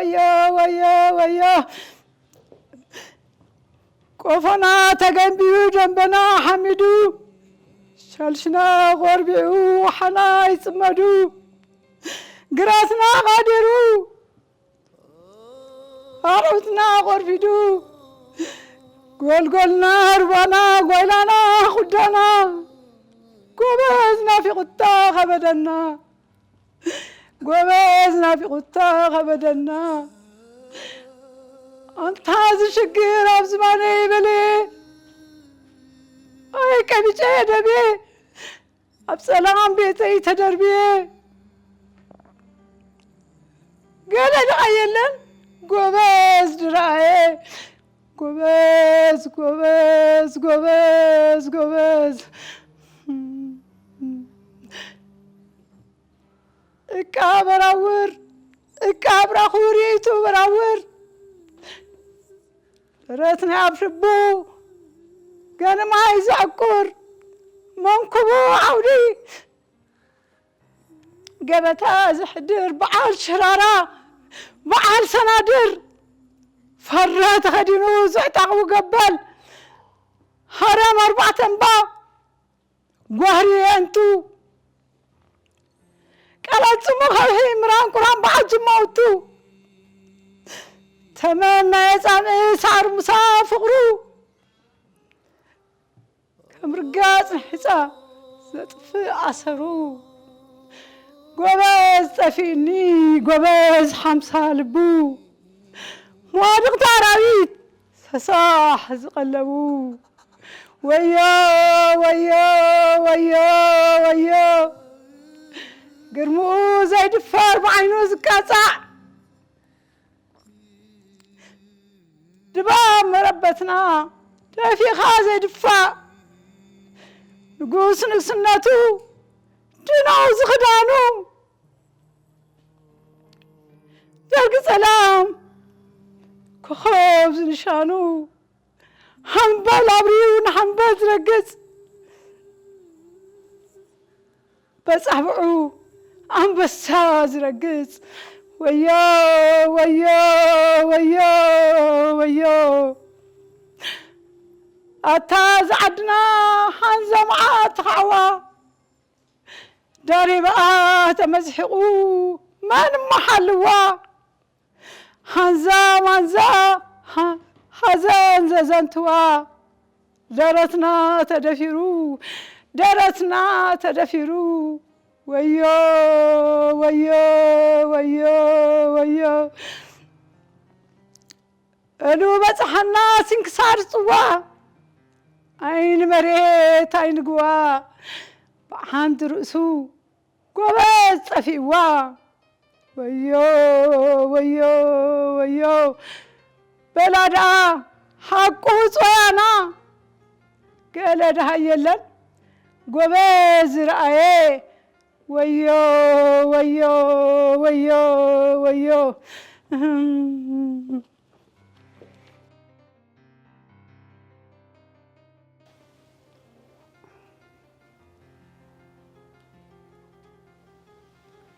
ወዮ ወዮ ወዮ። ቆፎና ተገንቢዩ ደንበና ሓሚዱ፣ ሻልሽና ቆርቢዑ ሓና ይጽመዱ፣ ግራትና ቓዲሩ ኣርዑትና ቆርፊዱ፣ ጎልጎልና ሩባና ጓይላና ኹዳና፣ ጎበዝ ናፊቑታ ከበደና፣ ጎበዝ ናፊቑታ ከበደና። ኣንታ እዚ ሽግር ኣብ ዝባነይ በለ፣ ኣይ ቀቢጨ ደብየ፣ ኣብ ጸላም ቤተይ ተደርብየ። ገለ ደኣ የለን ጎበዝ ድረኣየ። ጎበዝ፣ ጎበዝ፣ ጎበዝ፣ ጎበዝ። እቃ በራውር፣ እቃ ብራኹ ርእይቱ በራውር። ደረት ናይ ኣፍልቡ ገንማይ ዘዕቁር መንኩቡ ዓውዲ ገበታ ዝሕድር በዓል ሽራራ በዓል ሰናድር ፈረ ተኸዲኑ ዝዕጣቑ ገባል ሃረም ኣርባዕተ እምባ ጓህሪ የንቱ ቃላት ጽሙ ከብሒ ምራን ቁራን በዓል ጅማውቱ ተመን ናይ የጻምእ ሳዕር ሙሳ ፍቕሩ ከም ርጋጽ ንሕጻ ዘጥፍእ ኣሰሩ ጎበዝ ጠፊእኒ ጎበዝ ሓምሳ ልቡ መዋድቕቲ ኣራዊት ሰሳሕ ዝቐለቡ ወዮ ወዮ ወዮ ወዮ ግርምኡ ዘይድፈር ብዓይኑ ዝቃጻዕ ድባብ መረበትና ደፊኻ ዘይድፋእ ንጉስ ንግስነቱ ድኖ ዝኽዳኑ ደርጊ ጸላም ኮኸብ ዝንሻኑ ሓምበል ኣብሪሁ ንሓምበል ዝረግጽ በጻብዑ ኣንበሳ ዝረግጽ ወዮ ወዮ ወዮ ወዮ ኣታ ዝዓድና ሓንዛ መዓት ተኻዕዋ ዳሪብኣ ተመዝሒቑ መን መሓልዋ ሓንዛ ማንዛ ሓዘን ዘዘንትዋ ደረትና ተደፊሩ ደረትና ተደፊሩ ወዮ ወዮ ወዮ ወዮ እሉ በጽሓና ስንክሳር ጽዋ ኣይኒ መሬት ኣይንግዋ ብሓንቲ ርእሱ ጎበዝ ጠፊእዋ ወዮ ወዮ ወዮ በላ ደኣ ሓቁ ጾያና ገለ ደሃ የለን ጎበዝ ረኣየ ወዮ ወዮ ወዮ ወዮ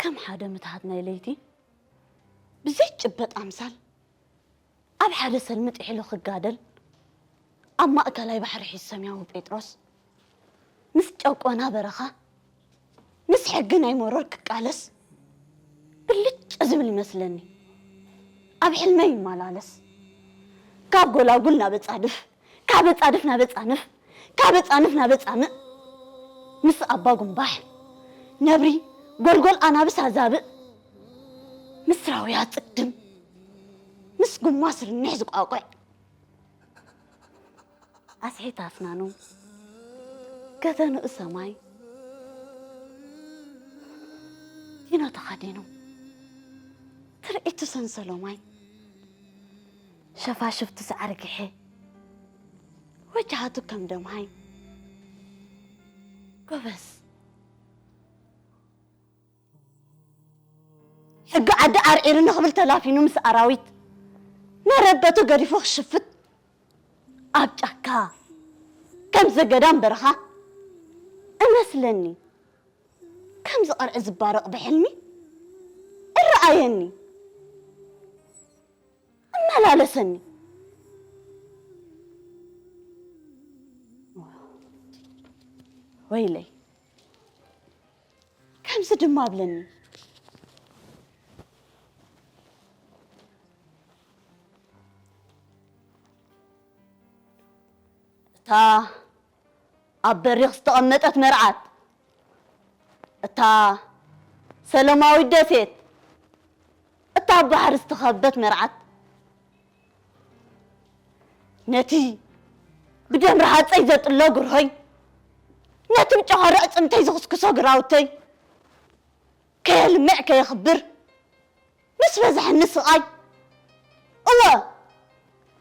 ከም ሓደ ምትሃት ናይ ለይቲ ብዘይጭበጥ ኣምሳል ኣብ ሓደ ሰልሚ ጥሒሉ ክጋደል ኣብ ማእከላይ ባሕሪ ሒዝ ሰማያዊ ጴጥሮስ ምስ ጨቆና በረኻ ምስ ሕጊ ናይ መሮር ክቃለስ ብልጭ ዝብል ይመስለኒ። ኣብ ሕልመይ ይመላለስ። ካብ ጎላጉል ናብ ኣጻድፍ፣ ካብ ኣጻድፍ ናብ ኣጻንፍ፣ ካብ ኣጻንፍ ናብ ኣጻምእ ምስ ኣባ ጉንባሕ ነብሪ ጎልጎል ኣናብስ ኣዛብእ ምስ ራውያ ጽግድም ምስ ጉማ ስርንሕ ዝቋቁዕ ኣስሒት ኣስናኑ ገተ ንኡስ ሰማይ ዲኖ ተኸዲኑ ትርኢቱ ሰንሰሎማይ ሸፋሽፍቱ ሳዕሪ ግሐ ወጅሃቱ ከም ደምሃይ ጎበዝ ሕጊ ዓዲ ዓርዒሩ ንኽብል ተላፊኑ ምስ ኣራዊት መረበቱ ገዲፉ ክሽፍት ኣብ ጫካ ከም ዘገዳም በረኻ እመስለኒ ከም ዝቐርዒ ዝባረቕ ብሕልሚ እረኣየኒ። መላለሰኒ። ወይለይ፣ ከምዚ ድማ ኣብለኒ። እታ ኣብ በሪኽ ዝተቐመጠት መርዓት፣ እታ ሰላማዊት ደሴት፣ እታ ኣብ ባሕሪ ዝተኸበበት መርዓት፣ ነቲ ብደም ረሃፀይ ዘጥሎ ግርሆይ፣ ነቲ ብጨኸርዕ ጽምተይ ዝኽስክሶ ግራውተይ፣ ከየልምዕ ከየኽብር፣ ምስ በዝሐኒ ስቓይ፣ እወ፣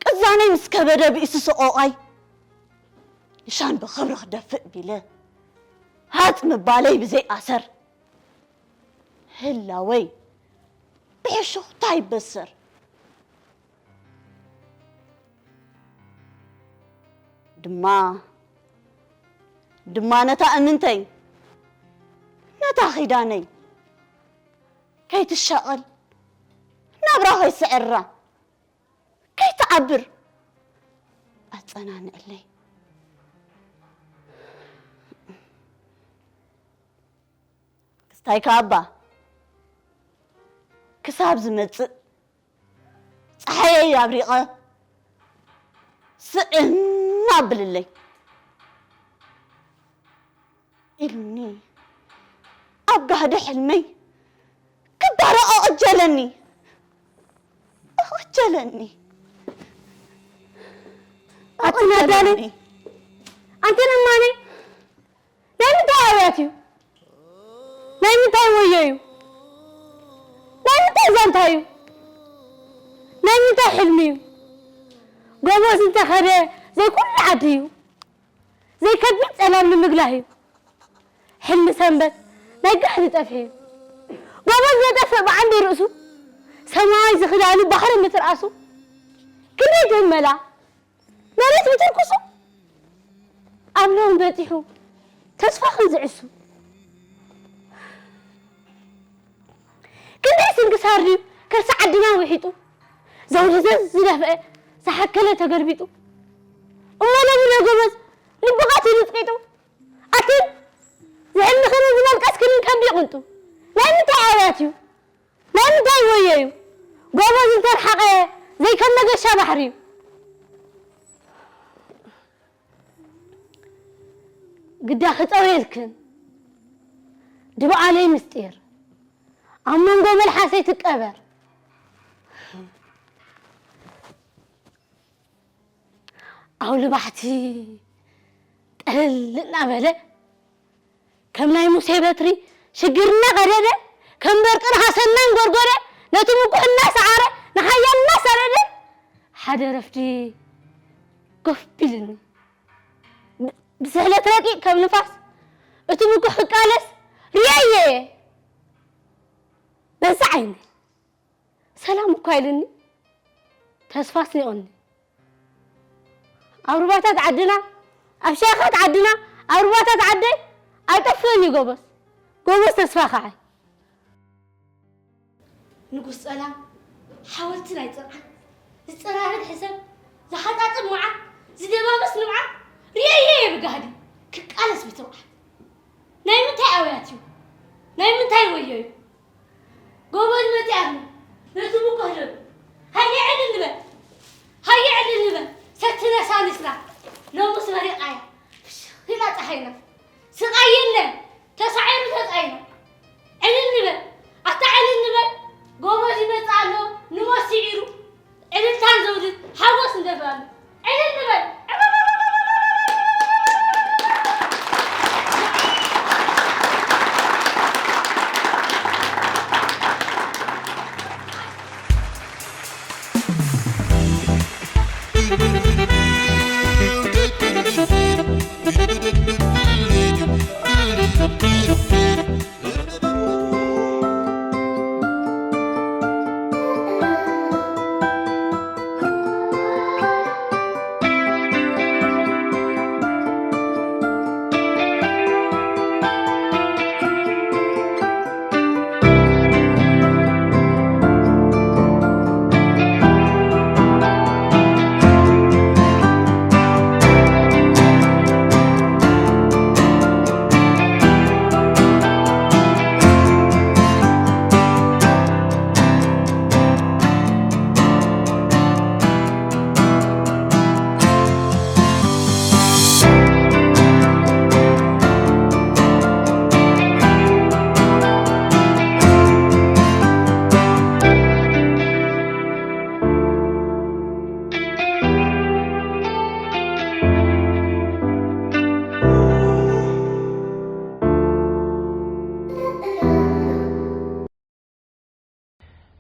ቅዛነይ ምስ ከበደ ብኢሱ ሰቆቓይ፣ ንሻን ብኽብሪ ክደፍእ ቢለ፣ ሃጽ ምባለይ ብዘይ ኣሰር፣ ህላወይ ብሕሹኽታ ይበሰር። ድማ፣ ድማ ነታ እምንተይ፣ ነታ ኺዳነይ፣ ከይትሻቐል፣ ናብራ ከይስዕራ፣ ከይትዓብር፣ ኣጸናንዕለይ። ክስታይ ከኣባ፣ ክሳብ ዝመጽእ፣ ጸሓየይ ኣብሪቐ፣ ስዕም ኣብልለይ። ኢሉኒ፣ ኣብ ጋህዲ ሕልመይ ክባረቕ ኣቐጀለኒ። ኣቐጀለኒ። ኣቲ ናዳለይ፣ ኣቐጀለኒ። ኣንቲ ነማነይ፣ ናይ ምንታይ ኣውያት እዩ? ናይ ምንታይ ወዮ እዩ? ናይ ምንታይ ዛንታ እዩ? ናይ ምንታይ ሕልሚ እዩ? ጎበዝ እንተኸደ ዘይኩሉ ዓዲ እዩ። ዘይከቢድ ጸላም ንምግላህ እዩ። ሕልሚ ሰንበት ናይ ጋህዲ ጠፍሒ እዩ። ጎበዝ ዘጠፍእ ብዓንዲ ርእሱ፣ ሰማይ ዝኽዳኑ ባሕሪ ምትርኣሱ፣ ክንደይ ግን መላ መሬት ምትርኩሱ፣ ኣብ ሎም በጺሑ ተስፋ ክንዝዕሱ። ክንደይ ስንክሳር ድዩ ከርሲ ዓድና ውሒጡ፣ ዘውዲ ዘዝ ዝደፍአ ዝሓከለ ተገልቢጡ። እሞ ሎሚ ዶ ጎበዝ ልቢ ቀቲሉ ጽቂጡ። ኣትን ዝሕልኽንን ዝመልቀስክንን ከብዲ ይቕንጡ። ናይ ምንታይ ኣውያት እዩ? ናይ ምንታይ ወዮ እዩ? ጎበዝ እንተርሓቐ ዘይከም መገሻ ባሕሪ እዩ። ግዳ ክጸውየልክን ድብዓለይ ምስጢር ኣብ መንጎ መልሓሰይ ትቀበር። ኣውሊ ባሕቲ ጠለል እናበለ ከም ናይ ሙሴ በትሪ ሽግር እናቐደደ፣ ከም በርቂ ንሃሰና እንጎርጎረ፣ ነቲ ምኩሕ እናሰዓረ፣ ንሓያል እናሳደደ፣ ሓደ ረፍዲ ጎፍ ኢሉኒ። ብ-፣ ብስሕለት ረቂቕ ከም ንፋስ፣ እቲ ምኩሕ ክቃለስ ርእየዮ እየ። በዛ ዓይነይ ሰላም እኳ ኢሉኒ፣ ተስፋ ኣስኒቑኒ። ኣብ ሩባታት ዓድና፣ ኣብ ሸኻት ዓድና፣ ኣብ ሩባታት ዓደይ ኣይጠፍእን እዩ ጎበዝ፣ ጎበዝ ተስፋ ኸዓይ። ንጉስ ጸላም ሓወልቲ ናይ ጽንዓት፣ ዝጸራረግ ሕሰም፣ ዝሓጻጽብ መዓት፣ ዝደማምስ ንብዓት ርእየዮ እየ ብጋህዲ ክቃለስ ብትብዓት። ናይ ምንታይ ኣውያት እዩ? ናይ ምንታይ ወዮ እዩ? ጎበዝ መጺኣ ኣሎ። ነቲ ምኮህለሉ። ሃየ ዕልል ንበል። ሃየ ዕልል ንበል። ሰቲ ነሳኒስና። ሎምስ በሪቓ እያ። ፍሽኽ ኢላ ጸሓይና። ስቓይ የለን። ተሳዒሩ ተጻይና። ዕልል ንበል። ኣታ ዕልል ንበል። ጎበዝ ይመጽእ ኣሎ። ንሞት ስዒሩ። ዕልልታን ዘውድን ሓጎስ ንደፍኣሉ። ዕልል ንበል።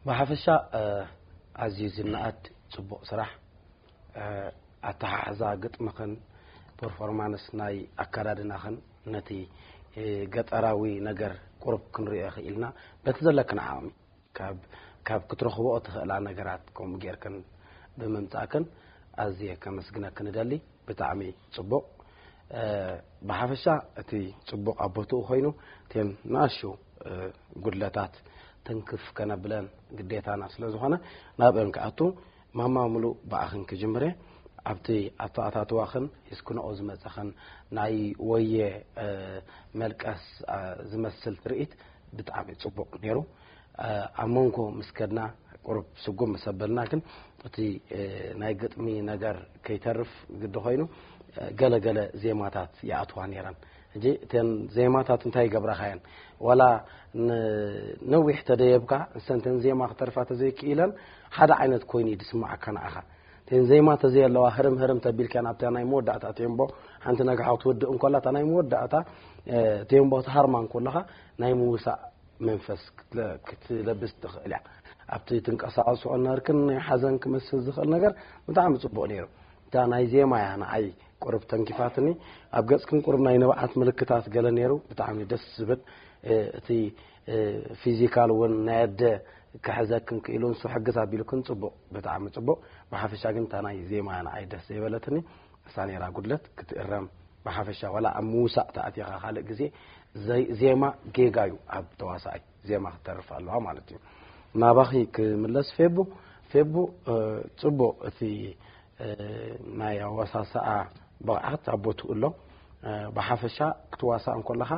ብሓፈሻ ኣዝዩ ዝነኣድ ጽቡቕ ስራሕ። ኣተሓሕዛ ግጥምኽን ፐርፎርማንስ ናይ ኣከዳድናኽን ነቲ ገጠራዊ ነገር ቁሩብ ክንሪኦ ይኽእልና። በቲ ዘለክን ዓቕሚ ካብ ክትረኽብኦ ትኽእላ ነገራት ከምኡ ጌርክን ብምምጻእክን ኣዝየ ከመስግነክን እደሊ። ብጣዕሚ ጽቡቕ። ብሓፈሻ እቲ ጽቡቕ ኣብ ቦትኡ ኮይኑ፣ እተን ንኣሽቱ ጉድለታት ትንክፍ ከነብለን ግዴታና ስለ ዝኾነ፣ ናብአን ክኣቱ ማማ ሙሉ ብኣኽን ክጅምር እየ። ኣብቲ ኣተኣታትዋኽን ሒዝክንኦ ዝመጸኽን ናይ ወየ መልቀስ ዝመስል ትርኢት ብጣዕሚ ጽቡቕ ነይሩ። ኣብ መንጎ ምስ ከድና ቁሩብ ስጉም ምስ ኣበልና ግን እቲ ናይ ግጥሚ ነገር ከይተርፍ ግዲ ኮይኑ ገለገለ ዜማታት ይኣትዋ ነይረን። ሕጂ እተን ዜማታት እንታይ ይገብራኻ እየን? ዋላ ነዊሕ ተደየብካ፣ እሰንተን ዜማ ክተርፋ ተዘይክኢለን ሓደ ዓይነት ኮይኑ እዩ ዝስማዓካ ንዓኻ። እተን ዜማ ተዘየለዋ ህርም ህርም ተቢልካ ናብታ ናይ መወዳእታ ቴምቦ፣ ሓንቲ ነግሓው ትወድእ እንኮላ እታ ናይ መወዳእታ ቴምቦ ትሃርማ እንኮለኻ ናይ ምውሳእ መንፈስ ክትለብስ ትኽእል እያ። ኣብቲ ትንቀሳቐስኦ ነበርክን ናይ ሓዘን ክመስል ዝኽእል ነገር ብጣዕሚ ጽቡቕ ነይሩ። እታ ናይ ዜማ እያ ንዓይ ቁሩብ ተንኪፋትኒ። ኣብ ገጽክን ቁሩብ ናይ ንብዓት ምልክታት ገለ ነይሩ። ብጣዕሚ ደስ ዝብል፣ እቲ ፊዚካል እውን ናይ ኣደ ክሕዘክን ክኢሉ ንሱ ሕግዝ ኣቢሉክን ጽቡቕ፣ ብጣዕሚ ጽቡቕ። ብሓፈሻ ግን እታ ናይ ዜማ እያ ንዓይ ደስ ዘይበለትኒ። እሳ ነይራ ጉድለት ክትእረም። ብሓፈሻ ዋላ ኣብ ምውሳእ ተኣቲኻ ካልእ ግዜ ዜማ ጌጋ እዩ ኣብ ተዋሳኣይ። ዜማ ክትተርፍ ኣለዋ ማለት እዩ። ናባኺ ክምለስ ፌቡ። ፌቡ፣ ጽቡቕ፣ እቲ ናይ ኣወሳስኣ ብቕዓት ኣብ ቦትኡ ኣሎ። ብሓፈሻ ክትዋሳእ እንኮለኻ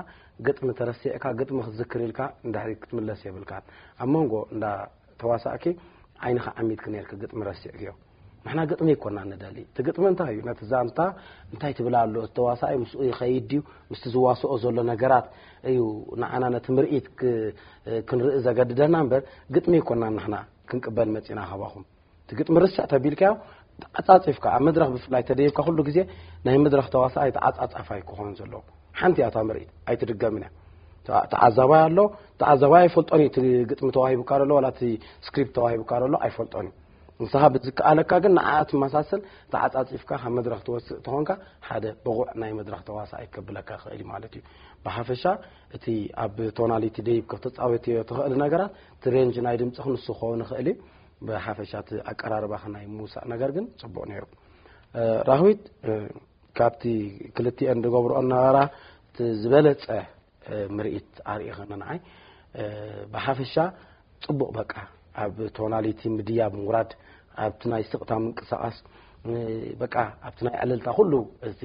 ግጥሚ ተረሲዕካ ግጥሚ ክትዝክር ኢልካ እንድሕሪ ክትምለስ የብልካን። ኣብ መንጎ እንዳ ተዋሳእኪ ዓይንኻ ዓሚትክ ነርክ ግጥሚ ረሲዕክዮ። ንሕና ግጥሚ ይኮና ንደሊ። እቲ ግጥሚ እንታይ እዩ? ነቲ ዛንታ እንታይ ትብል ኣሎ? እቲ ተዋሳኣይ ምስኡ ይኸይድ ድዩ? ምስቲ ዝዋስኦ ዘሎ ነገራት እዩ ንዓና ነቲ ምርኢት ክንርኢ ዘገድደና እምበር ግጥሚ ይኮና ንሕና ክንቅበል መጺና ካባኹም። እቲ ግጥሚ ርስዕ ተቢልካዮ ተዓጻጺፍካ ኣብ መድረኽ ብፍላይ ተደይብካ ኩሉ ግዜ ናይ መድረኽ ተዋሳኣይ ተዓጻጻፋይ ክኾን ዘለዎ። ሓንቲ እያ እታ ምርኢት ኣይትድገምን እያ። ተዓዛባይ ኣሎ፣ ተዓዛባይ ኣይፈልጦን እዩ። እቲ ግጥሚ ተዋሂቡካ ዘሎ ዋላ እቲ ስክሪፕት ተዋሂቡካ ዘሎ ኣይፈልጦን እዩ። ንስኻ ብዝከኣለካ ግን ንዓኣ ትመሳሰል ተዓጻጺፍካ ካብ መድረኽ ትወስእ ተኾንካ ሓደ ብቑዕ ናይ መድረኽ ተዋሳኣይ ከብለካ ክእል እዩ ማለት እዩ። ብሓፈሻ እቲ ኣብ ቶናሊቲ ደይብ ክትጻወትዮ ትኽእል ነገራት እቲ ሬንጅ ናይ ድምፅኽ ንሱ ክኸውን ይኽእል እዩ። ብሓፈሻ እቲ ኣቀራርባኻ ናይ ምውሳእ ነገር ግን ጽቡቕ ነይሩ። ራህዊት፣ ካብቲ ክልቲኤን ዝገብርኦ እናበራ እቲ ዝበለጸ ምርኢት ኣርእኽኒ ንዓይ። ብሓፈሻ ጽቡቕ በቃ ኣብ ቶናሊቲ ምድያብ ምውራድ ኣብቲ ናይ ስቕታ ምንቅስቓስ በቃ ኣብቲ ናይ ዕልልታ ኩሉ እቲ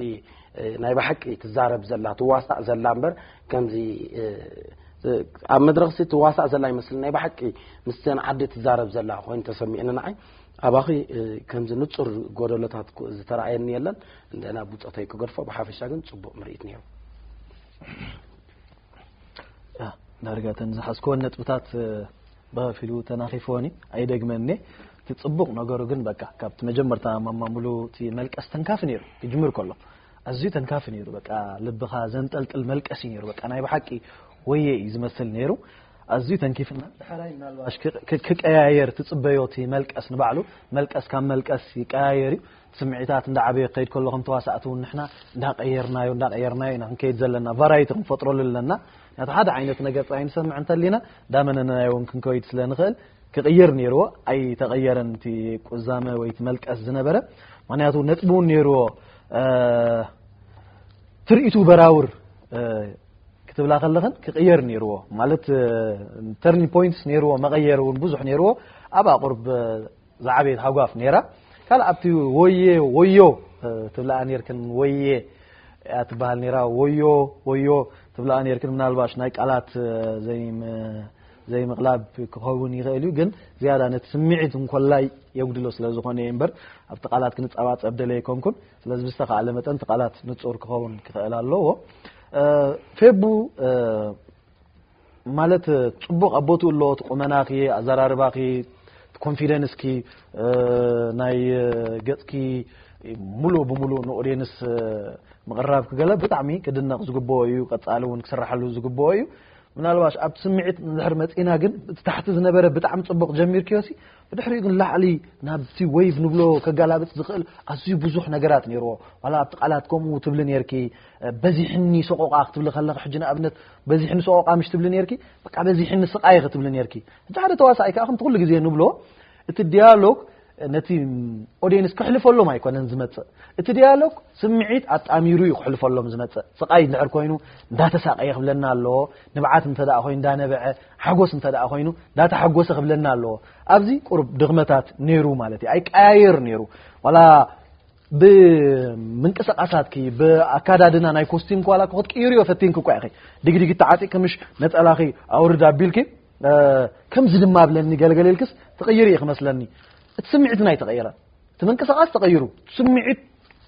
ናይ ብሓቂ ትዛረብ ዘላ ትዋሳእ ዘላ እምበር ከምዚ ኣብ መድረኽሲ ትዋሳእ ዘላ ይመስል ናይ ብሓቂ ምስተን ዓዲ ትዛረብ ዘላ ኮይኑ ተሰሚዕኒ ንዓይ። ኣባኺ ከምዚ ንጹር ጎደሎታት ዝተረኣየኒ የለን። እንደና ብጾተይ ክገድፎ ብሓፈሻ ግን ጽቡቕ ምርኢት ነይሩ። ዳርጋ ተን ዝሓዝኮን ነጥብታት ብኸፊሉ ተናኺፎኒ ኣይደግመኒ። እቲ ጽቡቕ ነገሩ ግን በቃ ካብቲ መጀመርታ ማማ ሙሉ እቲ መልቀስ ተንካፊ ነይሩ ክጅምር ከሎ ኣዝዩ ተንካፊ ነይሩ። በቃ ልብኻ ዘንጠልጥል መልቀስ እዩ ነይሩ። በቃ ናይ ብሓቂ ወየ እዩ ዝመስል ነይሩ። ኣዝዩ ተንኪፍና። ድሕራይ ምናልባሽ ክቀያየር ትጽበዮ እቲ መልቀስ ንባዕሉ መልቀስ ካብ መልቀስ ይቀያየር እዩ። ስምዒታት እንዳዓበየ ክኸይድ ከሎ ከም ተዋሳእቲ እውን ንሕና እንዳቀየርናዮ እንዳቀየርናዮ ኢና ክንከይድ ዘለና። ቫራይቲ ክንፈጥረሉ ኣለና። ናቲ ሓደ ዓይነት ነገር ጥራይ ንሰምዕ እንተሊና እንዳመነናዮ እውን ክንከይድ ስለ ንኽእል ክቕይር ነይርዎ። ኣይተቐየረን እቲ ቁዛመ ወይ እቲ መልቀስ ዝነበረ። ምክንያቱ ነጥቢ እውን ነይርዎ። ትርኢቱ በራውር ክትብላ ከለኽን ክቕየር ነይርዎ ማለት ተርኒንግ ፖይንትስ ነይርዎ። መቐየር እውን ብዙሕ ነይርዎ። ኣብ ኣቁርብ ዝዓበየት ሃጓፍ ነይራ። ካልእ ኣብቲ ወየ ወዮ ትብላኣ ነርክን ወየ እያ ትበሃል ነይራ። ወዮ ወዮ ትብላኣ ነርክን ምናልባሽ ናይ ቃላት ዘይምቕላብ ክኸውን ይኽእል እዩ። ግን ዝያዳ ነቲ ስምዒት እንኮላይ የጉድሎ ስለ ዝኾነ እየ እምበር ኣብቲ ቃላት ክንጸባጸብ ደለ ኣይኮንኩን። ስለዚ ብዝተኻእለ መጠን እቲ ቃላት ንጹር ክኸውን ክኽእል ኣለዎ። ፌቡ ማለት ጽቡቕ ኣብ ቦትኡ ኣሎ። እቲ ቁመናኺ፣ ኣዘራርባኺ፣ ኮንፊደንስኪ፣ ናይ ገጽኪ ሙሉእ ብሙሉእ ንኦድየንስ ምቕራብ ክገለ ብጣዕሚ ክድነቕ ዝግብኦ እዩ። ቀጻሊ እውን ክስራሓሉ ዝግብኦ እዩ። ምናልባሽ ኣብቲ ስምዒት እንድሕር መጺና ግን እቲ ታሕቲ ዝነበረ ብጣዕሚ ጽቡቕ ጀሚርክዮሲ ብድሕሪኡ ግን ላዕሊ ናብቲ ወይቭ ንብሎ ከጋላብጥ ዝኽእል ኣዝዩ ብዙሕ ነገራት ነይርዎ። ዋላ ኣብቲ ቃላት ከምኡ ትብሊ ነርኪ፣ በዚሕኒ ሰቆቃ ክትብሊ ከለኺ ሕጂ ንኣብነት በዚሕኒ ሰቆቃ ምሽ ትብሊ ነርኪ፣ በቃ በዚሕኒ ስቃይ ክትብሊ ነርኪ። ሕጂ ሓደ ተዋሳኣይ ከዓ ከምቲ ኩሉ ግዜ ንብሎ እቲ ዲያሎግ ነቲ ኦዲየንስ ክሕልፈሎም ኣይኮነን ዝመጽእ። እቲ ዲያሎግ ስምዒት ኣጣሚሩ እዩ ክሕልፈሎም ዝመጽእ። ስቃይ እንድሕር ኮይኑ እንዳተሳቀየ ክብለና ኣለዎ፣ ንብዓት እንተ ደኣ ኮይኑ እንዳነበዐ፣ ሓጎስ እንተ ደኣ ኮይኑ እንዳተሓጎሰ ክብለና ኣለዎ። ኣብዚ ቁሩብ ድኽመታት ነይሩ ማለት እዩ። ኣይቀያየር ነይሩ። ዋላ ብምንቅስቃሳትኪ፣ ብኣካዳድና ናይ ኮስቲምኪ ዋላ እኮ ክትቅይርዮ ፈቲንኪ እኳ ኢኺ። ዲግዲግ ተዓጢቅኪ ምሽ ነጸላኺ ኣውርድ ኣቢልኪ፣ እ፣ ከምዚ ድማ ብለኒ ገለገለ ኢልክስ ትቕይሪ እዩ ክመስለኒ። እቲ ስምዒት ግን ኣይተቐየረን። እቲ ምንቅስቃስ ተቐይሩ። ስምዒት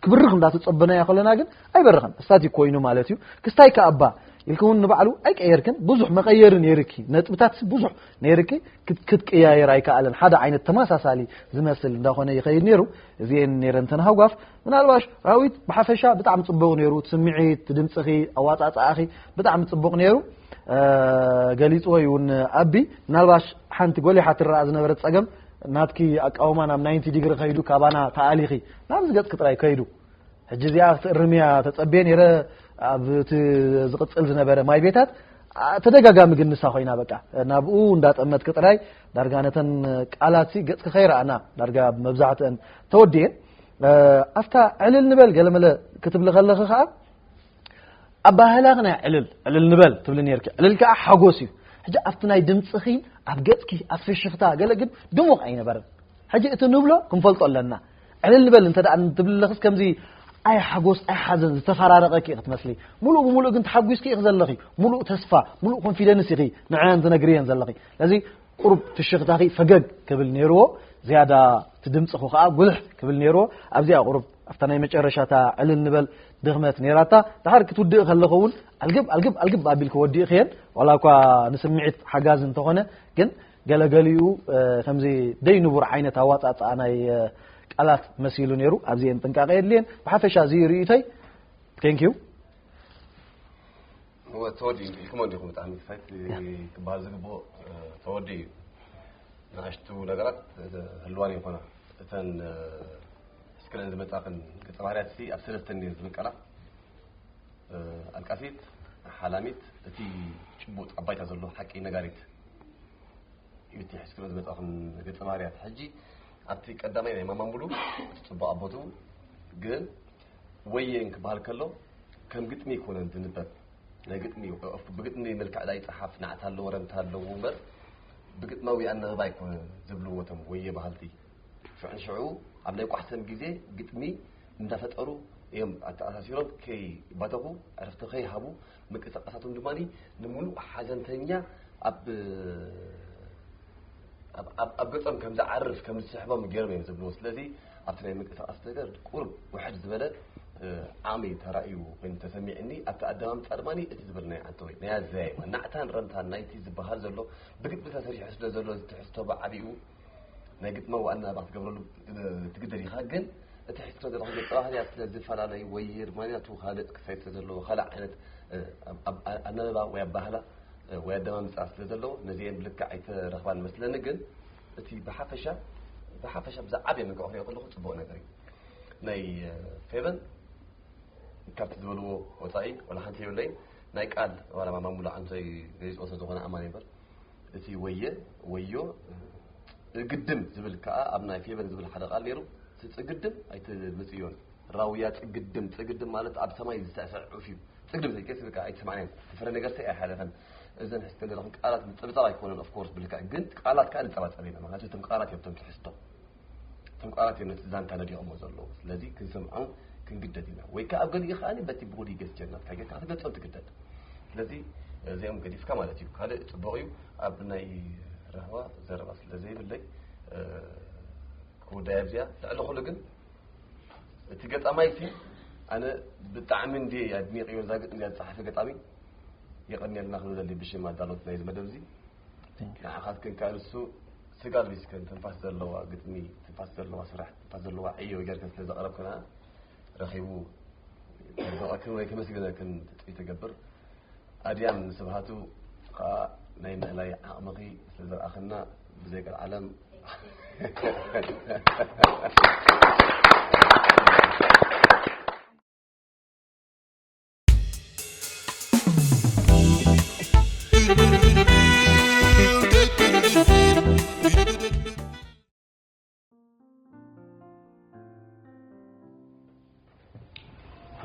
ክብርኽ እንዳተጸበናዮ ከለና ግን ኣይበርኽን። ስታቲክ ኮይኑ ማለት እዩ። ክስታይ ከኣባ ኢልኪ እውን ንባዕሉ ኣይቀየርክን። ብዙሕ መቐየሪ ነይርኪ። ነጥብታት ብዙሕ ነይርኪ። ክት-፣ ክትቀያየር ኣይከኣለን። ሓደ ዓይነት ተመሳሳሊ ዝመስል እንዳኾነ ይኸይድ ነይሩ። እዚኤን ነይረን እተን ሃጓፍ። ምናልባሽ ራዊት ብሓፈሻ ብጣዕሚ ጽቡቕ ነይሩ። እቲ ስምዒት፣ እቲ ድምጽኺ፣ ኣዋጻጽኣኺ ብጣዕሚ ጽቡቕ ነይሩ። እ፣ ገሊጽዎ እዩ እውን ኣቢ። ምናልባሽ ሓንቲ ጎሊሓ ትረኣ ዝነበረት ጸገም ናትኪ ኣቃውማ ናብ ናይንቲ ዲግሪ ከይዱ ካባና ተኣሊኺ ናብዚ ገጽኪ ጥራይ ከይዱ። ሕጂ እዚኣ ክትእርምያ ተጸብየ ነይረ። ኣብ እቲ ዝቕጽል ዝነበረ ማይ ቤታት፣ ኣ፣ ተደጋጋሚ ግን ንሳ ኮይና በቃ ናብኡ እንዳጠመትኪ ጥራይ ዳርጋ ነተን ቃላት ሲ ገጽኪ ከይረኣና ዳርጋ መብዛሕትአን ተወዲኤን። እ፣ ኣብታ ዕልል ንበል ገለመለ ክትብሊ ከለኺ ከኣ ኣባህላኺ ናይ ዕልል፣ ዕልል ንበል ትብሊ ነርኪ። ዕልል ከኣ ሓጎስ እዩ። ሕጂ ኣብቲ ናይ ድምጽኺ፣ ኣብ ገጽኪ፣ ኣብ ፍሽኽታ ገለ ግን ድሙቕ ኣይነበረን። ሕጂ እቲ ንብሎ ክንፈልጦ ኣለና። ዕልል ንበል እንተ ደኣ ትብሊ ኣለኽስ ከምዚ ኣይ ሓጎስ ኣይ ሓዘን ዝተፈራረቐኪ ክትመስሊ። ሙሉእ ብሙሉእ ግን ተሓጒስኪ ኢኺ ዘለኺ። ሙሉእ ተስፋ፣ ሙሉእ ኮንፊደንስ ኢኺ ንዕን ትነግርየን ዘለኺ። ስለዚ ቁሩብ ፍሽኽታኺ ፈገግ ክብል ነይርዎ። ዝያዳ እቲ ድምጽኺ ከኣ ጉልሕ ክብል ነይርዎ። ኣብዚኣ ቁሩብ ኣብታ ናይ መጨረሻታ ዕልል ንበል ድኽመት ነይራታ። ድሓር ክትውድእ ከለኹ እውን ኣልግብ፣ ኣልግብ፣ ኣልግብ ኣቢልኪ ወዲእኽየን። ዋላ እኳ ንስምዒት ሓጋዚ እንተኾነ፣ ግን ገለገሊኡ፣ እ፣ ከምዚ ደይ ንቡር ዓይነት ኣዋጻጽኣ ናይ፣ እ፣ ቃላት መሲሉ ነይሩ። ኣብዚኤን ጥንቃቐ የድልየን። ብሓፈሻ እዚ ርእይቶይ። Thank you። እወ፣ ተወዲኡ ኢልኩሞ እንዲኹም። ብጣዕሚ ክፋይት ክበሃል ዝግብኦ፣ እ፣ ተወዲኡ እዩ። ንኣሽቱ ነገራት፣ እ፣ ህልዋን ይኾና። እተን፣ እ፣ ስክሪን ዝመጻኽን ገጸ ባህርያት ሲ ኣብ ሰለስተ እንድየን ዝምቀላ። እ፣ ኣልቃሲት፣ ሓላሚት፣ እቲ ጭቡጥ ኣብ ባይታ ዘሎ ሓቂ ነጋሪት እዩ እቲ ሒዝክሎ ዝመጻኹም ገጸ ባህርያት። ሕጂ ኣብቲ ቀዳማይ ናይ ማማ ሙሉ እቲ ጽቡቕ ኣቦቱ ግን ወየን ክበሃል ከሎ ከም ግጥሚ ኣይኮነን ዝንበብ። ናይ ግጥሚ፣ ብግጥሚ መልክዕ ዳኣ ይጸሓፍ፣ ናዕታ ኣለዎ፣ ረምታ ኣለዎ እምበር ብግጥማዊ ኣናብባ ኣይኮነን ዝብልዎ እቶም ወየ በሃልቲ። ሽዑ ንሽዑ ኣብ ናይ ቋሕሰም ግዜ ግጥሚ እንዳፈጠሩ እዮም ኣተኣሳሲሮም ከይባተኹ፣ ዕረፍቲ ከይሃቡ፣ ምንቅስቃሳቶም ድማ ንምሉእ ሓዘንተኛ ኣብ ኣብ ኣብ ኣብ ገጾም ከም ዝዓርፍ፣ ከም ዝስሕቦም ገይሮም እዮም ዝብልዎ። ስለዚ ኣብቲ ናይ ምንቅስቃስ ነገር ቁሩብ ውሕድ ዝበለ፣ እ፣ ዓቕሚ ተራእዩ ኮይኑ ተሰሚዕኒ። ኣብቲ ኣደማምጻ ድማ እቲ ዝበልናዮ ዓንተወይ ናይ ኣዘያይማ ናዕታን ረምታን ናይቲ ዝበሃል ዘሎ ብግጥሚ ተሰሪሑ ስለ ዘሎ፣ እዚ ትሕዝቶ ብዓቢኡ ናይ ግጥማዊ ኣናባባ ክትገብረሉ፣ እ፣ ትግደድ ኢኻ። ግን እቲ ሒዝክዮ ዘለኻ ገጸ ባህርያት ስለ ዝፈላለዩ ወይ ድማ ናቱ ካልእ ክሳይድ ስለ ዘለዎ፣ ካልእ ዓይነት፣ እ፣ ኣብ፣ ኣብ ኣናባባ ወይ ኣባህላ፣ እ፣ ወይ ኣደማምጻ ስለ ዘለዎ፣ ነዚኤን ብልክዕ ኣይተረኽባን መስለኒ። ግን እቲ ብሓፈሻ፣ ብሓፈሻ ብዝዓበየ መልክዑ ክሪኦ ከለኹ ጽቡቕ ነገር እዩ። ናይ፣ እ፣ ፌቨን ካብቲ ዝበልዎ ወጻኢ ዋላ ሓንቲ የብለይን። ናይ ቃል ዋላ ማማ ሙሉ ዓንቶይ ገሊጽዎ ስለ ዝኾነ ኣማን እምበር፣ እቲ ወየ፣ ወዮ፣ ጽግድም ዝብል ከኣ ኣብ ናይ ፌቨን ዝብል ሓደ ቃል ነይሩ። እቲ ጽግድም ኣይትምጽእዮን። ራውያ ጽግድም፣ ጽግድም ማለት ኣብ ሰማይ ዝስዕስዕ ዑፍ እዩ። ጽግድም ተይቀስ በቃ ኣይትሰማዕን። እቲ ፍረ ነገር ሰይ ኣይሓለፈን። እዘን ሕዝተን ዘለኹም ቃላት ምጽብጻብ ኣይኮነን፣ ኦፍ ኮርስ፣ ብልክዕ ግን ቃላት ከኣ ንጸባጸብ ኢና። ምክንያቱ እቶም ቃላት እዮም እቶም ትሕዝቶ። እቶም ቃላት እዮም ነቲ ዛንታ ነዲቖሞ ዘለዉ። ስለዚ ክንሰምዖም ክንግደድ ኢና። ወይ ከኣ ኣብ ገሊኡ ከኣ በቲ ቦዲ ጀስቸር ናትካ ጌርካ ክትገልጾም ትግደድ። ስለዚ እዚኦም ገዲፍካ ማለት እዩ። ካልእ ጽቡቕ እዩ። ኣብ ናይ ራህዋ ዘረባ ስለ ዘይብለይ፣ እ፣ ክውዳይ ኣብዚኣ። ልዕሊ ኩሉ ግን እቲ ገጣማይ ሲ ኣነ ብጣዕሚ እንድየ ኣድኒቐዮ እዛ ግጥሚ እዚኣ ዝጸሓፈ ገጣሚ። የቐንየልና ክብል ደሊ ብሽም ኣዳለውቲ ናይዚ መደብ እዚ። ንዓኻትክን ከኣ ንሱ ስጋ ኣልቢስክን ትንፋስ ዘለዋ ግጥሚ፣ ትንፋስ ዘለዋ ስራሕ፣ ትንፋስ ዘለዋ ዕዮ ጌርክን ስለ ዘቕረብክና ረኺቡ ከድንቐክን ወይ ከመስግነክን ትጽቢት እገብር። ኣድያም ንስብሃቱ ከዓ ናይ ምእላይ ዓቕምኺ ስለ ዘርኣኽና ብዘይ ቀልዓለም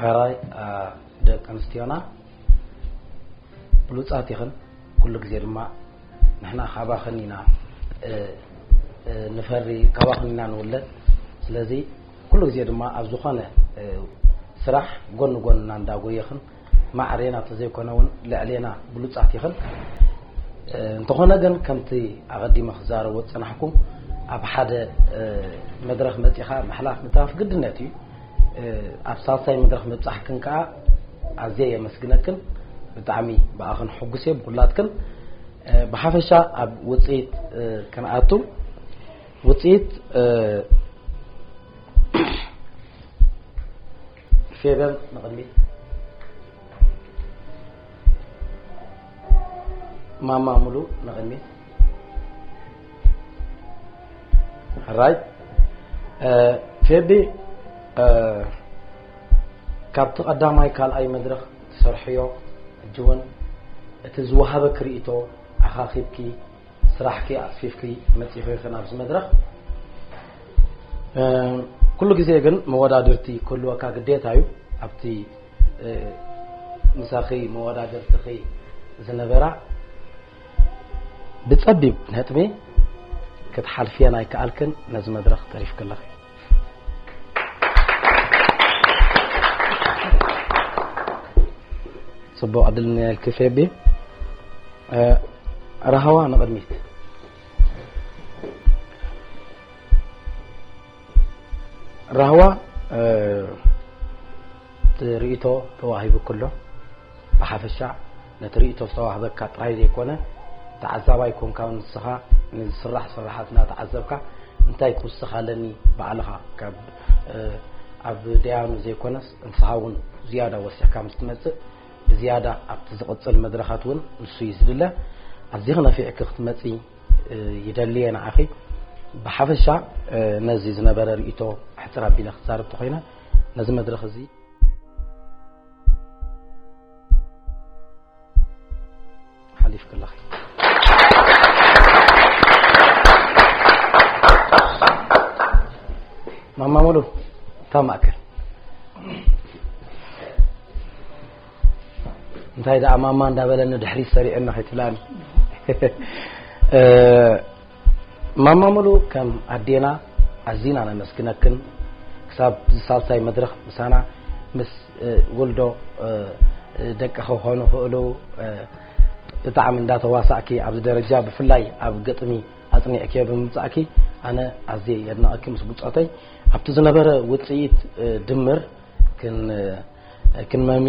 ሕራይ ደቂ ኣንስትዮና ብሉጻት ኢኽን። ኩሉ ግዜ ድማ ንሕና ካባኽን ኢና ንፈሪ፣ ካባኽን ኢና ንውለድ። ስለዚ ኩሉ ግዜ ድማ ኣብ ዝኾነ ስራሕ ጎኒ ጎንና እንዳጎየኽን ማዕሬና ተዘይኮነ እውን ልዕሌና ብሉጻት ኢኽን። እንተኾነ ግን ከምቲ ኣቐዲመ ክዛረቦ ዝጸናሕኩ ኣብ ሓደ መድረኽ መጺኻ ምሕላፍ ምትራፍ ግድነት እዩ። ኣብ ሳልሳይ መድረኽ ምብጻሕክን ከኣ ኣዝየ የመስግነክን። ብጣዕሚ ብኣኽን ሕጉስ እየ ብኩላትክን። ብሓፈሻ ኣብ ውጽኢት ክንኣቱ ውጽኢት ፌቨን ንቕድሚት ማማ ሙሉ ንቕድሚት ሕራይ ፌቢ ካብቲ ቀዳማይ ካልኣይ መድረኽ ትሰርሕዮ ሕጂ እውን እቲ ዝወሃበ ክርእቶ ኣኻኺብኪ ስራሕኪ ኣስፊፍኪ መፂኺ ኢኺ ናብዚ መድረኽ። ኩሉ ግዜ ግን መወዳድርቲ ክህልወካ ግዴታ እዩ። ኣብቲ ምሳኺ መወዳድርትኺ ዝነበራ ብፀቢብ ነጥቢ ክትሓልፍየን ኣይከኣልክን። ነዚ መድረኽ ተሪፍኪ ኣለኺ። ፅቡቕ ዕድል እኒኤልኪ ፌቢ። ራህዋ ንቕድሚት። ራህዋ እቲ ርእይቶ ተዋሂቡኪ ኣሎ። ብሓፈሻ ነቲ ርእይቶ ዝተዋህበካ ጥራይ ዘይኮነ ተዓዛባይ ኮንካ እውን ንስኻ ንዝስራሕ ስራሓት እናተዓዘብካ እንታይ ክውስኽ ኣለኒ ባዕልኻ ካብ ኣብ ደያኑ ዘይኮነስ ንስኻ እውን ዝያዳ ወሲኽካ ምስ ትመፅእ ብዝያዳ ኣብቲ ዝቕፅል መድረኻት እውን ንሱ እዩ ዝድለ። ኣብዚኺ ነፊዕኪ ክትመፂ ይደሊ እየ ንዓኺ። ብሓፈሻ ነዚ ዝነበረ ርእይቶ ሕፅር ኣቢለ ክዛረብ ተኾይነ ነዚ መድረኽ እዚ ሓሊፍኪ ኣለኺ። ማማ ሙሉ እታ ማእከል እንታይ ደኣ ማማ እንዳበለኒ ድሕሪት ሰሪዕኒ ከይትብላኒ። ማማ ሙሉ ከም ኣዴና ኣዚና ነመስግነክን ክሳብ እዚ ሳልሳይ መድረኽ ምሳና ምስ ውልዶ ደቂ ክኾኑ ክእሉ ብጣዕሚ እንዳተዋሳእኪ ኣብዚ ደረጃ ብፍላይ ኣብ ግጥሚ ኣጽኒዕኪዮ ብምምጻእኪ ኣነ ኣዝየ የድንቐኪ ምስ ብጾተይ ኣብቲ ዝነበረ ውጽኢት ድምር ክንመሚ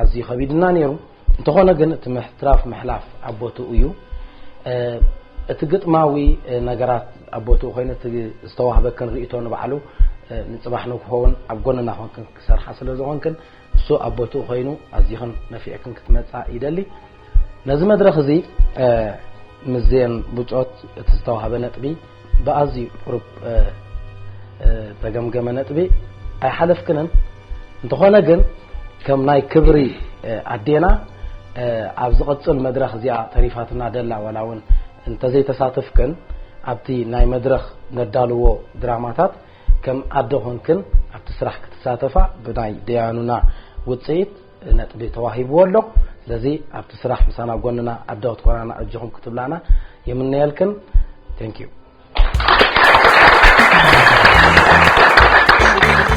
ኣዝዩ ከቢድና ነይሩ። እንተኾነ ግን እቲ ምሕትራፍ ምሕላፍ ኣብ ቦትኡ እዩ። እቲ ግጥማዊ ነገራት ኣብ ቦትኡ ኮይኑ እቲ ዝተዋህበክን ርእይቶ ንባዕሉ ንጽባሕ ንግሆ እውን ኣብ ጎንና ኮንክን ክሰርሓ ስለ ዝኾንክን እሱ ኣብ ቦትኡ ኮይኑ ኣዚኽን ነፊዕክን ክትመጻ ይደሊ። ነዚ መድረኽ እዚ ምስዚአን ብጾት እቲ ዝተዋህበ ነጥቢ ብኣዝዩ ቁሩብ ተገምገመ ነጥቢ ኣይሓለፍክንን። እንተኾነ ግን ከም ናይ ክብሪ ኣዴና ኣብ ዝቕጽል መድረኽ እዚኣ ተሪፋትና ደላ ዋላ እውን እንተዘይተሳተፍክን ኣብቲ ናይ መድረኽ ነዳልዎ ድራማታት ከም ኣደ ኾንክን ኣብቲ ስራሕ ክትሳተፋ ብናይ ደያኑና ውፅኢት ነጥቢ ተዋሂብዎ ኣሎ። ስለዚ ኣብቲ ስራሕ ምሳና ጎንና ኣደ ክትኮናና እጅኹም ክትብላና የምነየልክን። Thank you።